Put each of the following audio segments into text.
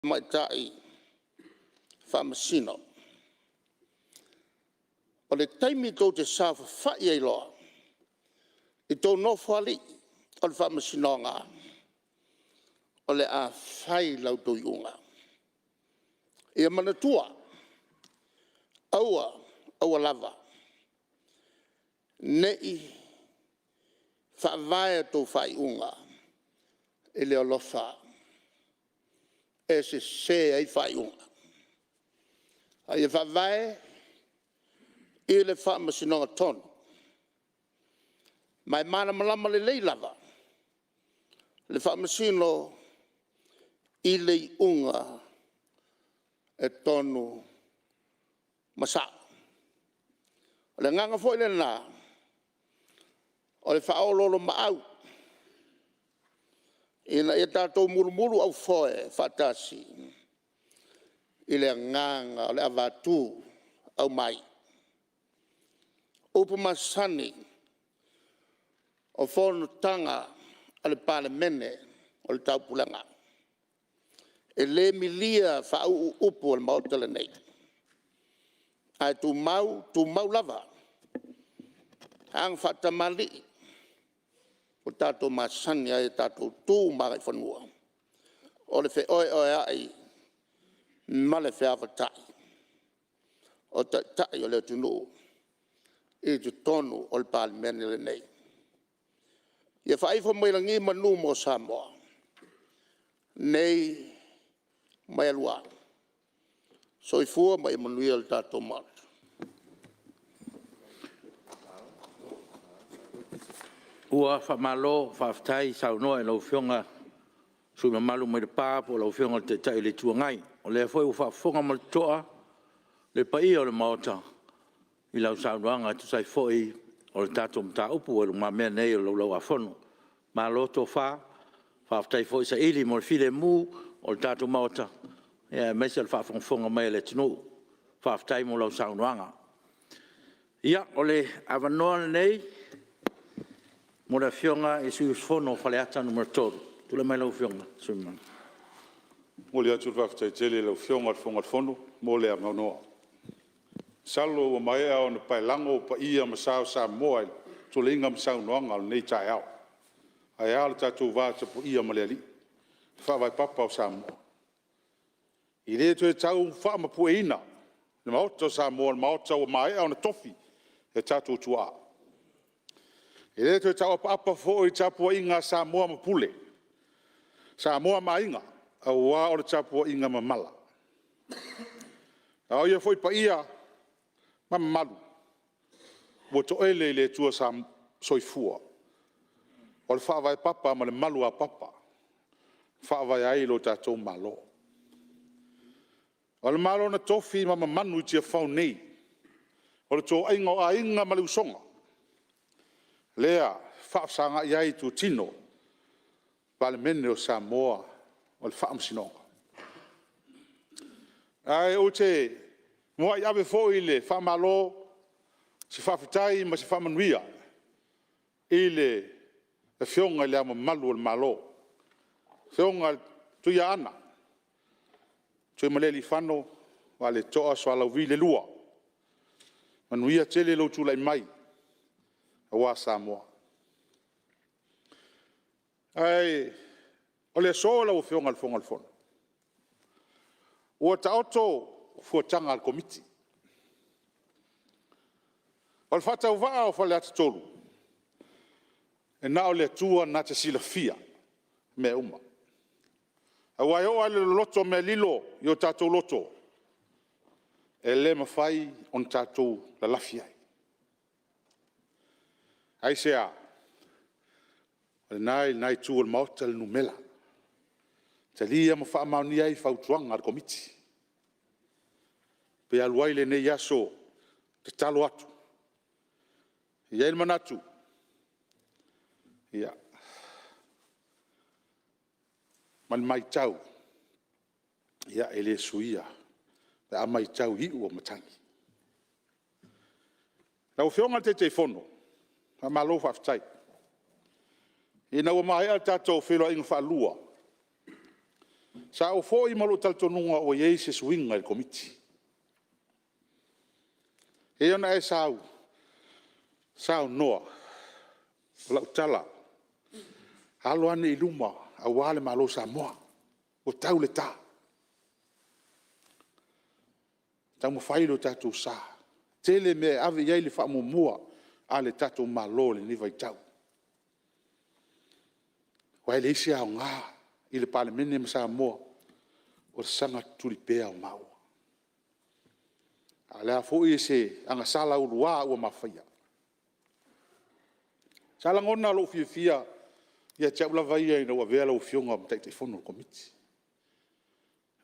Tamaitai Faamasino. O le taimi tou te saofafai ai loa i tou nofoalii o le Faamasinoga, o le a fai la outou iuga. Ia manatua, aua aua lava ne i faavae a outou faaiuga i le alofa, e sese ai faaiuga, a ia faavae i le faamasinoga tonu. Ma e malamalama lelei lava le Faamasino i le iuga e tonu ma sao. O le agaga foi lena o le faaoloolomaau ina ia tatou mulumuluaufoe faatasi i le agaga o le avatu aumai. O upu masani o Fonotaga a le Palemene o le Taupulega, e le milia faauu upu a le Maota lenei, ae tumau, tumau lava aga faatamalii ua tatou masani ai i a tatou tu ma agaifanua, o le feoeoeai ma le feavatai o Taitai o le atunuu i totonu o le Palemene lenei. Ia faaifo mai lagi manu mo Samoa, nei ma e lua. Soifua ma ia manuia lo tatou Maota. Ua faamalo faafetai saunoa i lau Afioga i le sui usufono mamalu mai Lepa po o lau Afioga i le Taitai o le Itu Agai. O lea foi ua faafofoga ma le totoa le paia o le Maota i lau saunoaga e tusa ai foi o le tatou mataupu ua i lumamea nei o le Laulau a Fono. Malo tofa, faafetai foi saili mo le filemu o le tatou Maota, aemaise o le faafogafoga mai a le atunuu. Faafetai mo lau saunoaga. Ia, o le avanoa lenei mo le Afioga i le sui usufono mo Faleata 3. Tulai mai lau Afioga i le sui usufono mamalu. E momoli atu le faafetai tele i lau Afioga i le Fofoga Fetalai mo le avanoa. Masalo ua maea ona paelago paia ma sa o Samoa i tuleiga ma saunoaga o lenei taeao. Ae a lo tatou va tapuaia ma le Alii, le faavae papa o Samoa. E le toe tau faamapueina le Maota o Samoa, o le Maota ua maea ona tofi e tatou tuaa. E le toe tau apaapa foi i le tapuaiga a Samoa ma Pule, Samoa ma Aiga, aua o le tapuaiga mamala. A o ia foi paia ma mamalu, ua toele i le Atua soifua, o le faavae papa ma le maluapapa e faavae ai lo tatou Malo. O le Malo na tofi ma mamanu i Tiafau nei, o le toaiga o Aiga ma le Usoga, lea e faafesagai ai itutino o le Palemene o Samoa o le Faamasinoga. Ae ou te muai ave foi le faamalo, se faafetai ma se faamanuia i le Afioga i Le Ao Mamalu o le Malo, le Afioga i le Tuiaana Tuimalealiifano Vaaletoa Sualauvi II. Manuia tele lou tulai mai aua Samoa. Ae o le aso lau Afioga i le Fofoga Fetalai, ua taoto fuataga a le Komiti. O le faatauvaa o Faleata 3, e na o le Atua na te silafia mea uma. Aua e oo lava i le loloto o mea lilo i o tatou loto, e le mafai ona tatou lalafi ai. Aisea? O lena e i lena Itu o le Maota le numera, e talia ma faamaonia ai fautuaga a le Komiti. Pe alu ai lenei aso tatalo atu. E i ai le manatu, ia, ma le matau, e le suia pe a matau i iu o matagi. Lau Afioga i le Taitaifono, faamalo faafetai. Ina ua maea le tatou feiloaiga faalua. Sa ou foi ma lou talitonuga ua i ai se suiga i le Komiti. E pei ona e saunoa, o lau tala, alo ane i luma aua le Malo o Samoa, ua tau le ta. Taumafai lo tatou sa, tele mea e ave i ai le faamuamua a lo tatou Malo i lenei vaitau. Aua e leai se aoga i le Palemene ma Samoa o le saga tutuli pea o maua. A o le a foi se agasala ulua ua ma faia? Sa lagona lou fiafia ia te au lava ia ina ua avea lau Afioga ma Taitaifono o le Komiti,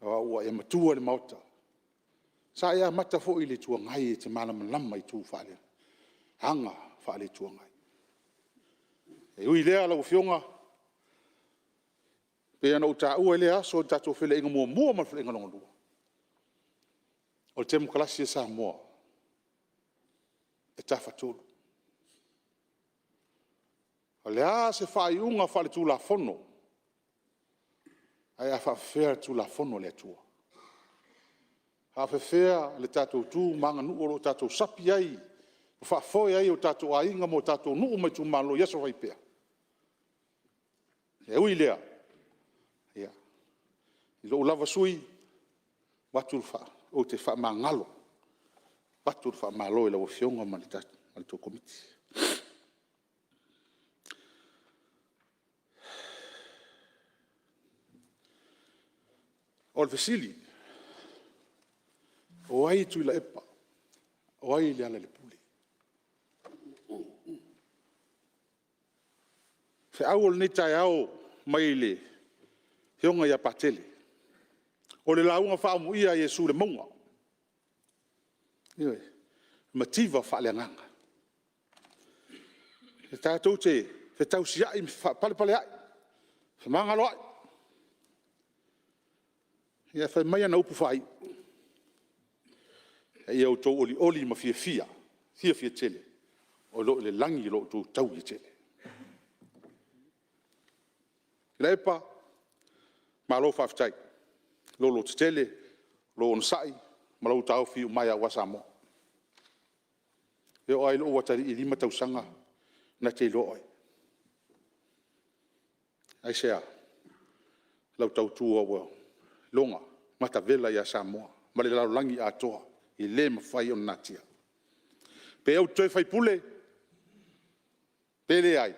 aua ua e matua i le Maota. Sa e amata foi i le Itu Agai e te malamalama i aga faale-Itu Agai. E ui i lea lau Afioga, e pei ona ou taua i lea aso i le tatou feiloaiga muamua ma le feiloaiga lona lua, o le Temokarasi a Samoa, e tafatolu. O le a se faaiuga faale-Tulafono, ae a faapefea le Tulafono a le Atua? E faapefea le tatou tu ma aganuu o lo o tatou sapi ai ma faafoe ai o tatou aiga ma o tatou nuu ma itumalo i aso fai pea? Ae ui i lea, i lou lava sui usufono, ou te faamagalo, avatu le faamalo i lau Afioga ma la outou Komiti. O le fesili, o ai Tuilaepa? O ai Lealailepule? O le feau o lenei taeao mai le Afioga ia Patele, o le lauga faaamuia a Iesu i le mauga. Ioe, mativa faaleagaga. E tatou te fetausiai ma faapalepaleai, fefaamagaloai, ae fai mai ana upu faaiu, “A ia outou olioli ma fiafia tele, o lo o i le lagi lo outou taui e tele.” Tuilaepa, malo faafetai i lou lototele, lou onosai ma lou taofi iumaea aua Samoa. E oo lava i lou atalii e 5 tausaga na te iloa oe. Aisea? O lau tautua ua iloga matavela ia Samoa ma le lalolagi atoa, e le mafai ona natia. Pe ou te toe faipule pe leai,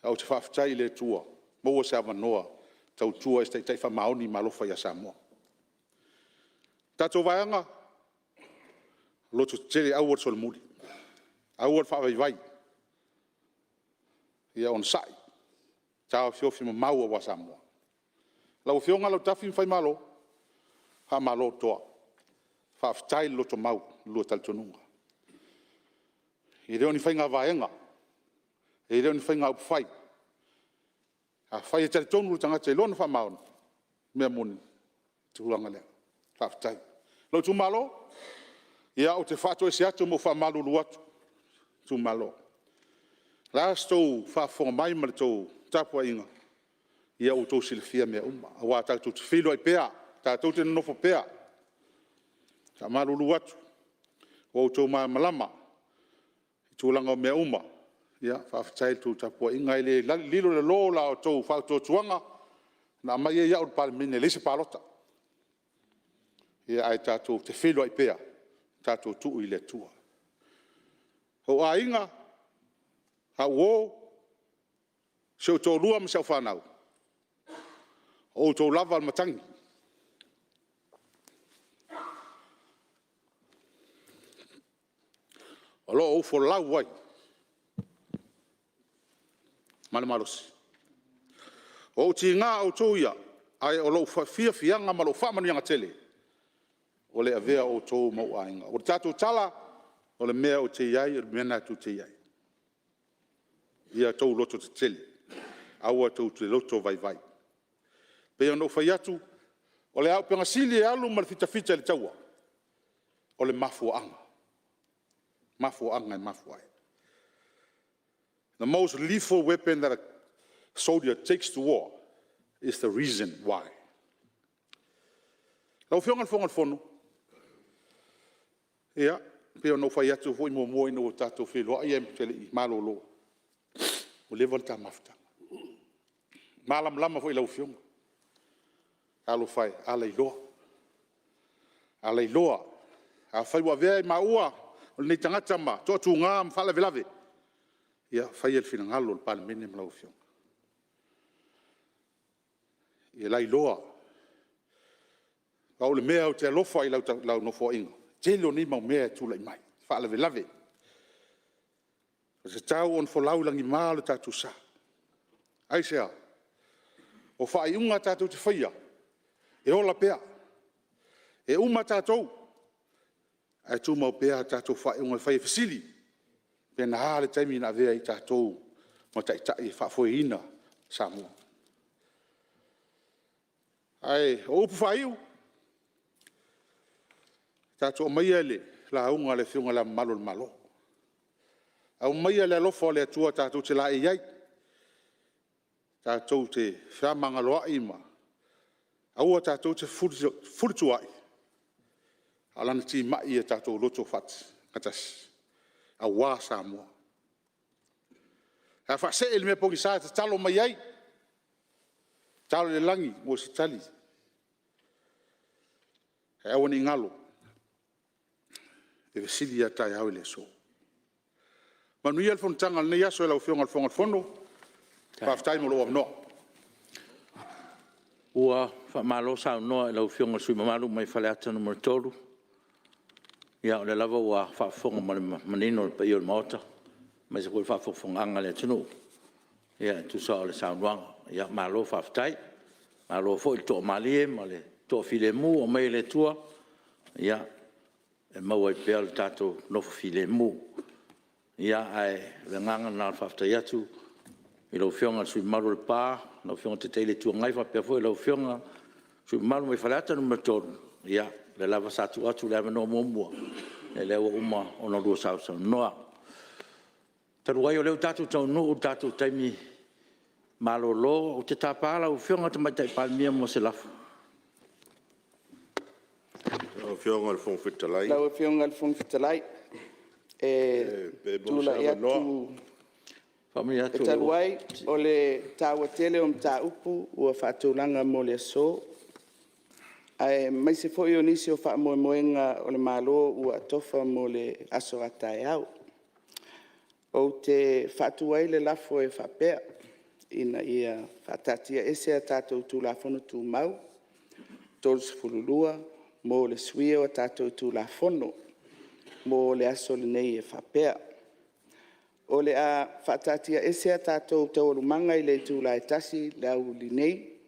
ae ou te faafetai i le Atua ua maua se avanoa e tautua ai o se taitai faamaoni ma alofa ia Samoa. Le tatou Vaega, lototetele aua le solomuli, aua le faavaivai. Ia onosai, taofiofi mamao aua Samoa. Lau Afioga Lautafi ma Faimalo, faamalo toa, faafetai le lotomau i le lua talitonuga. E le o ni faiga vaega, e le o ni faiga upufai. Afai e talitonu le tagata i lona faamaoni, o le mea moni, o le tulaga lea. Faafetai. Lou itumalo, ia ou te faatoese atu ma ou faamalulu atu itumalo. O le a sa outou faafofoga mai ma le tou tapuaiga, ia ua outou silafia mea uma, aua tatou te feiloai pea, tatou te nonofo pea. E faamalulu atu, ua outou malamalama i tulaga o mea uma. Faafetai i la outou tapuaiga. E le lilo i lalo la outou faatuatuaga na aumai ai au i le Palemene e leai se palota. Ae tatou te feiloai pea, tatou tuu i le Atua. Ou aiga, au uo, si ou toalua ma si au fanau, o outou lava o le matagi. O lo o ou folau ai ma le malosi. Ua ou tiga outou ia, ae o lou fiafiaga ma lou faamanuiaga tele, o le avea o outou ma ou aiga. O le tatou tala, o le mea ou te i ai o le mea lena tou te i ai. Ia outou lototetele, aua tou te loto vaivai. E pei ona ou fai atu, o le auupega sili e alu ma le fitafita i le taua, o le mafuaaga. O le mafuaaga e mafua ai. The most lethal weapon that a soldier takes to war. is the reason why. Lau Afioga i le Fofoga Fetalai, ia, e pei ona ou fai atu foi muamua ina ua tatou feiloai ae ou te le i malolo, ua leva le ta mafutaga. E malamalama foi i lau Afioga. Talofa e, a lailoa, a lailoa. Afai ua avea maua o lenei tagata ma toatuga ma faalavelave, ia faia le finagalo o le Palemene ma lau Afioga. Ia lailoa, pau le mea ou te alofa i lau Nofoaiga, o le tele o nei mau mea e tulai mai e faalavelave. E tatau ona folau i lagima lo tatou sa. Aisea? O faaiuga tatou te faia, e ola pea. E uma tatou, ae tumau pea a tatou faaiuga e fai e fesili, pe na a le taimi na avea ai tatou ma taitai e faafoeina Samoa. Ae o upu faaiu, tatou aumaia le lauga a le Afioga i Le Ao Mamalu o le Malo. Aumaia le alofa o le Atua tatou te laei ai, tatou te fefaamagaloai ma aua tatou te fefulituaai, a o lana timai ia tatou loto faatasi aua Samoa. Ae a faasee i le mea pogisa e tatalo mai ai, tatalo i le lagi mo se tali, ae aua ne i galo, e fesili lava taeao i le aso. Manuia le Fonotaga i lenei aso lau Afioga i le Fofoga Fetalai, faafetai mo lou avanoa. Ua faamalo saunoa i lau Afioga i le sui usufono mamalu mai Faleata 3. Ia o lea lava ua faafofoga ma le manino le paia o le Maota, aemaise foi o le faafogafogaaga a le atunuu e tusa o le saunoaga. Malo faafetai, malo foi le toamalie ma le toafilemu ua aumai e le Atua e maua ai pea lo tatou nofo filemu. Ia, ae o le agaga lena o le faafetai atu i lau Afioga i le sui usufono mamalu o Lepa, lau Afioga i le Taitai o le Itu Agai, faapea foi lau Afioga i le sui usufono mamalu mai Faleata 3, o lea lava sa tuu atu le avanoa muamua, o lea ua uma ona oulua sausaunoa. Talu ai o lea ua tatou taunuu i le tatou taimi malolo, ou te tapa lau Afioga i le Tamaitai Palemia mo se lafo. Lau Afioga i le Fofoga Fetalai… Lau Afioga i le Fofoga Fetalai, e Pe maua se tulai avanoa? atu, e talu ai o le taua tele o mataupu ua faatulaga mo le aso, aemaise foi o nisi o faamoemoega o le Malo ua atofa mo le aso a taeao. Ou te faatu ai le lafo e faapea, Ina ia faataatiaese a tatou Tulafono Tumau 32 mo le suia o tatou itula Fono mo le aso lenei e faapea; O le a faataatiaese a tatou Taualumaga i le itula e 1:00 i le aoauli nei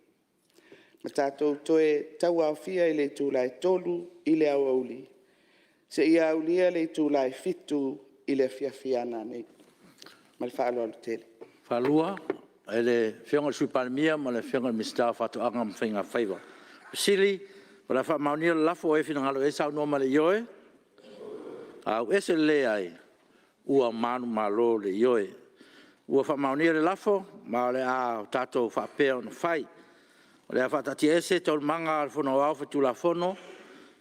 ma tatou toe tauaofia i le itula e 3:00 i le aoauli seia aulia le itula e 7:00 i le afiafi a nanei. Ma le faaaloalo tele. Faamaonia le lafo, O e finagalo i ai saunoa ma le ioe. Ua manumalo le ioe. Ua faamaonia le lafo, ma o le a tatou faapea ona fai. O le a faataatiaese Taualumaga a le Fono Aoao Faitulafono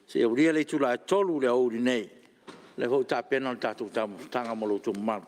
seia aulia le itula e 3:00 i le aoauli nei. O lea foi ua tapena le tatou taumafataga mo lo outou mamalu.